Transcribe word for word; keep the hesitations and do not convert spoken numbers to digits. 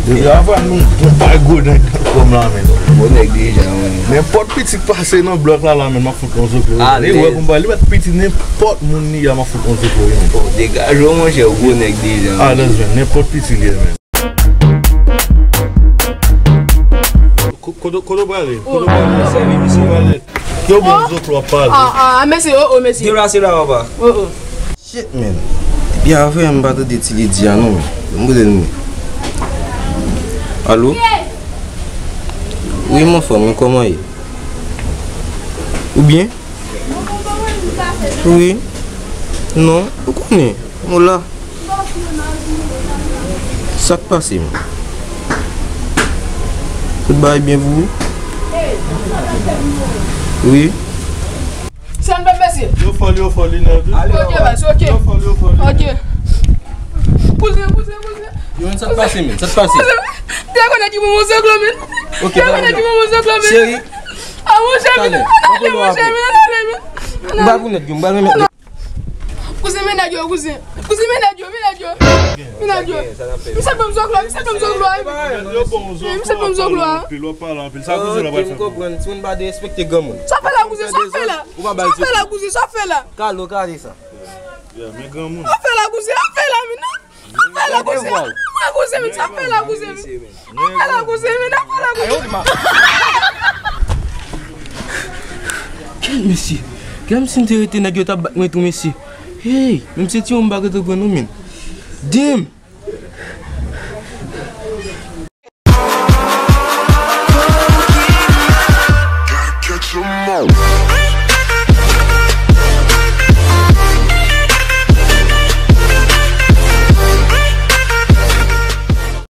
Deja, avè nou, nou pa gwo nèg nan kòm la, men. Gwo nèg deja, men. Nenpòt pitit pase nan blòk la, la, men, m ap fout yon zoklo. Alèz. Li wè pou m ba, li mèt piti nenpòt moun li a, m ap fout yon zoklo, men. Oh, degaje w, monchè, w gwo nèg deja, men. Alèz, men, nenpòt pitit li ye, men. Ko-, kote, kote w prale? Kote w prale? Sèvi misye. Yo bon, zoklo ap pale. Ah, ah, mèsi, oh, oh, mèsi. Deplase la, papa. Oh, oh. Shit, man. Depi avè m pa tande ti lady a non, man. Ban m rele l non. Alo? Wi, mon frè, mwen kòman ye? Ou byen? Wi. Non, ou konnen, mwen la. Sa k pase, man? Tout bagay byen pou ou? Wi. Sa n fè, mesye? Yo fò l, yo fò l, li nève. Ok, baz, ok. Yo fò l, yo fò l, li nève. Ok. Kouzen, kouzen, kouzen. Yo, men sa k pase, men? Sa k pase? Kouzen, te konnen ki moman zoklo, men. Ok, te konnen ki moman zoklo, men. Cheri. Ah, monchè, men, ale, monchè, men, ale, men. M ba pou nèt, yo, m ba pou nèt. Kouzen, men nèg yo, kouzen. Kouzen, men nèg yo, men nèg yo. Men nèg yo. Misye ban m zoklo, misye ban m zoklo. Yo bon, misye ban m zoklo. Anpil, w ap pale anpil. Sa kouzen la pral fè? Ok, m konprann. Si moun pa derespekte granmoun. Sa fè la, kouzen, sa fè la. Sa fè la, kouzen, sa fè la. Kalo, kale sa. Yeah, men granmoun. Sa fè la, kouzen, sa fè la, men non. Sa fè la, kouzen. Mwen, kouzen, men sa fè la, kouzen. Sa fè la, kouzen, men sa fè la, kouzen. Kèt, mesye. Kèt, si m te rete, nèg yo t ap bat mwen tou, mesye. Hey, menm se ti yon m pa rete pran non, men. Damn.